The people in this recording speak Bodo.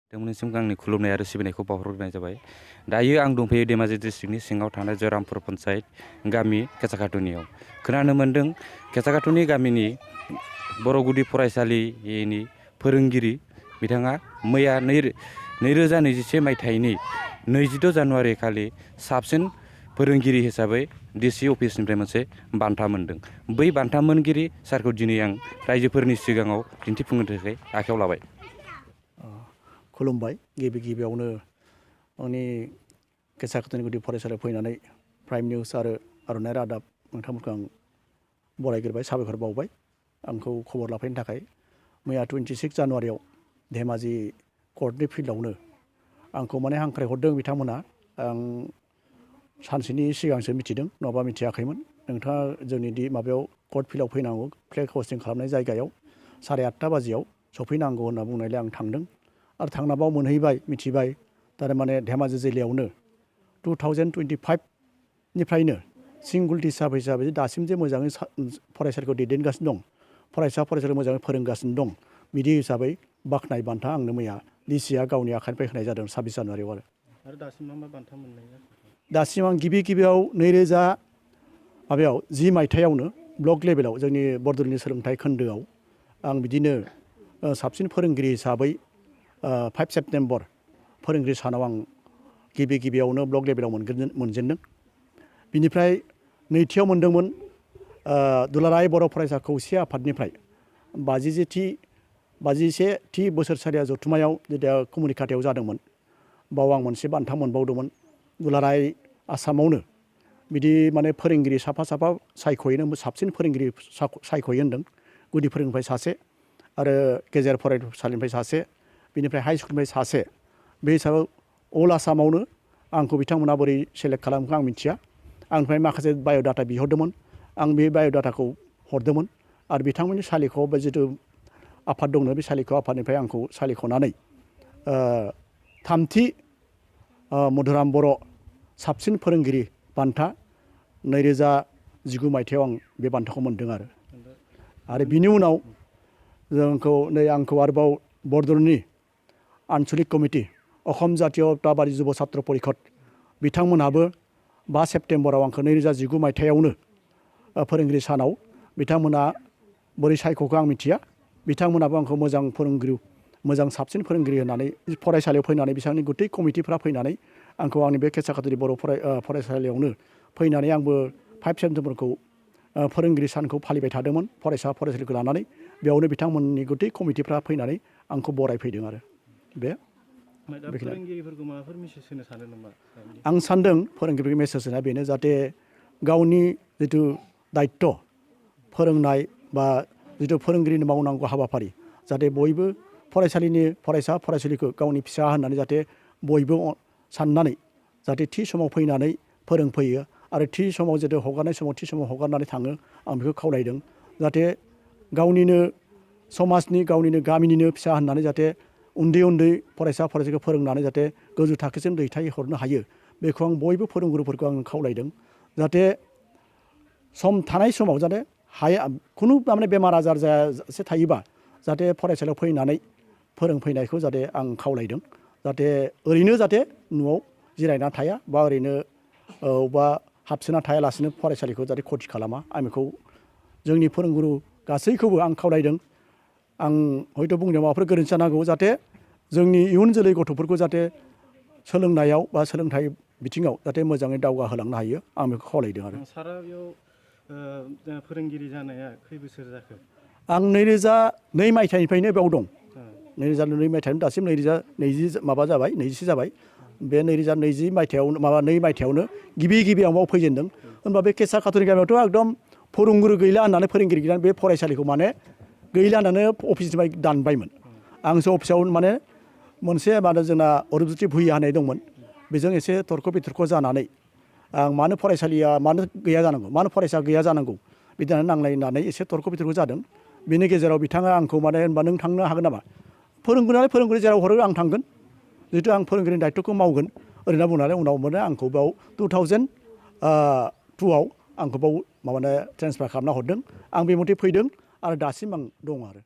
नोंथांमोननिसिम आंनि खुलुमनाय आरो सिबिनायखौ बावहरग्रोनाय जाबाय। दायो आं दंफैयो धेमाजि डिस्ट्रिक्टनि सिङाव थानाय जयरामपुर पन्सायत गामि केसाखाथुनियाव। खोनानो मोन्दों केसाखाथुनि गामिनि बर' गुदि फरायसालिनि फोरोंगिरि बिथाङा मैया 2021 मायथाइनि 22 जानुवारि खालि साबसिन फोरोंगिरि हिसाबै डिसि अफिसनिफ्राय मोनसे बान्था मोन्दों। बै बान्था मोनगिरि सारखौ दिनै आं रायजोफोरनि सिगाङाव दिन्थिफुंनो थाखाय आखायाव लाबाय। खुलुमबाय। गिबियावनो आंनि केसाखाथुनि गुदि फरायसालियाव फैनानै प्राइम निउस आरो आर'नाइ रादाब नोंथांमोनखौ आं बरायग्रोबाय, साबायखर बावबाय आंखौ खबर लाफैनो थाखाय। मैया 26 जानुवारियाव धेमाजि कर्टनि फिल्डआवनो आंखौ हांख्रायहरदों बिथांमोना। आं सानसेनि सिगांसो मिथिदों, नङाबा मिथियाखैमोन। नोंथाङा जोंनि माबायाव कर्ट फिल्डआव फैनांगौ, फ्लेग हस्टिं खालामनाय जायगायाव 8:30 बाजियाव सफैनांगौ होनना बुंनायलाय आं थांदों आरो थांना बाव मोनहैबाय, मिथिबाय थारमाने धेमाजि जिल्लायावनो 2025 निफ्रायनो सिंगुल टिचार हिसाबै दासिम जे मोजाङै फरायसालिखौ दैदेनगासिनो दं, फरायसालिखौ मोजाङै फोरोंगासिनो दं, बिदि हिसाबै बाख्नाय बान्था आंनो मैया डिसिआ गावनि आखाइनिफ्राय होनाय जादों 26 जानुवारियाव। आरो दासिम मा बान्था मोननाय जाखो? दासिम आं गिबियाव 2010 मायथाइयावनो ब्लक लेभेलाव जोंनि बरदलैनि सोलोंथाइ खोन्दोआव आं बिदिनो साबसिन फोरोंगिरि हिसाबै 5 सेप्तेम्बर फोरोंगिरि सानाव आं गिबियावनो ब्लक लेभेलाव मोनजेनदों। बिनिफ्राय नैथियाव मोनदोंमोन दुलाराय बर' फरायसा खौसे आफादनिफ्राय 51थि बोसोरसालिया जथुम्मायाव जेब्ला कमुनिकाटायाव जादोंमोन, बाव आं मोनसे बान्था मोनबावदोंमोन। दुलाराय आसामावनो बिदि फोरोंगिरि साफा सायख'योनो, साबसिन फोरोंगिरि सायख'यो होनदों। गुदि फोरोंगिरिनिफ्राय सासे आरो गेजेर फरायसालिनिफ्राय सासे, बिनिफ्राय हाइ स्कुलनिफ्राय सासे। बे हिसाबै अल आसामावनो आंखौ बिथांमोना बोरै सेलेक्ट खालामखो आं मिथिया। आंनिफ्राय माखासे बाय'डाटा बिहरदोंमोन, आं बे बाय'डाटाखौ हरदोंमोन आरो बिथांमोननि सालिख'आव जिथु आफाद दंनो, बे सालिख' आफादनिफ्राय आंखौ सालिख'नानै 3थि मधुराम बर' साबसिन फोरोंगिरि बान्था 2019 मायथाइयाव आं बे बान्थाखौ मोन्दों। आरो बिनि उनाव आंखौ आरोबाव बरदलैनि आन्सलिक कमिटि अखम जातीयताबादी जुब छात्र परिषद बिथांमोनहाबो 5 सेप्तेम्बराव आंखौ 2019 मायथाइयावनो फोरोंगिरि सानाव बिथांमोना बोरै सायख'खो आं मिथिया, बिथांमोनाबो आंखौ मोजां फोरोंगिरि, मोजां साबसिन फोरोंगिरि होननानै फरायसालियाव फैनानै बिथांनि गुथै कमिटिफ्रा फैनानै आंखौ आंनि बे केसाखाथुनि बर' फरायसालियावनो फैनानै आंबो 5 सेप्तेम्बरखौ फोरोंगिरि सानखौ फालिबाय थादोंमोन फरायसालिखौ लानानै। बेयावनो बिथांमोननि गुथै कमिटिफ्रा फैनानै आंखौ बरायफैदों। आरो फोरोंगिरिफोरखौ माबाफोर मेसेज होनो सानो नामा? आं सान्दों फोरोंगिरिफोरनि मेसेज होनाया बेनो, जाहाथे गावनि जिथु दायित्व फोरोंनाय बा जिथु फोरोंगिरिनि मावनांगौ हाबाफारि, जाहाथे बयबो फरायसालिनि फरायसालिखौ गावनि फिसा होननानै जाहाथे बयबो साननानै जाहाथे थि समाव फैनानै फोरोंफैयो आरो थि समाव जितु हगारनाय समाव थि समाव हगारनानै थाङो, आं बेखौ खावलायदों। जाहाथे गावनिनो समाजनि, गावनिनो गामिनिनो फिसा होननानै जाहाथे उन्दै फरायसाखौ फोरोंनानै जाहाथे गोजौ थाखोसिम दैथायहरनो हायो, बेखौ आं बयबो फोरोंगुरुफोरखौ आं खावलायदों। जाहाथे सम थानाय समाव जाहाथे खुनु बेमार आजार जायासे थायोबा जाहाथे फरायसालियाव फैनानै फोरोंफैनायखौ जाहाथे आं खावलायदों। जाहाथे ओरैनो जाहाथे न'आव जिरायना थाया बा ओरैनो बा हाबसोना थायालासिनो फरायसालिखौ जाहाथे खथि खालामा, आं बेखौ जोंनि फोरोंगुरु गासैखौबो आं खावलायदों। आं हयथ' बुंनायाव माबाफोर गोरोन्थि जानांगौ, जाहाथे जोंनि इयुन जोलै गथ'फोरखौ जाहाथे सोलोंनायाव बा सोलोंथाइ बिथिङाव जाहाथे मोजाङै दावगाहोलांनो हायो, आं बेखौ खावलायदों। आरो सारा बेयाव फोरोंगिरि जानाया खै बोसोर जाखो? आं 2002 मायथाइनिफ्रायनो बेयाव दं। 2002 मायथाइनिफ्राय दासिम 2023 जाबाय। बे 2020 मायथाइयावनो 2 मायथाइयावनो गिबियाव बाव फैजेनदों। होनबा बे केसाखाथुनि गामियावथ' एकदम फोरोंगुरु गैला होननानै, फोरोंगिरि गैला, बे फरायसालिखौ गैला होननानै अफिसनिफ्राय दानबायमोन। आंसो अफिसाव मोनसे जोंना अरुपज्यति भुइया होननाय दंमोन, बेजों एसे तर्क बितर्क जानानै आं मानो फरायसालिया मानो फरायसा गैया जानांगौ बिदि नांलायनानै एसे तर्क बितर्क जादों। बेनि गेजेराव बिथाङा आंखौ होनबा नों थांनो हागोन नामा? फोरोंगिरि जेराव हरो आं थांगोन, जिहेतु आं फोरोंगिरिनि दायित्वखौ मावगोन ओरैनो बुंनानै उनाव आंखौ बेयाव 2002 आंखौ बाव ट्रेन्सफार खालामना हरदों। आं बे मथे फैदों आरो दासिम आं दं। आरो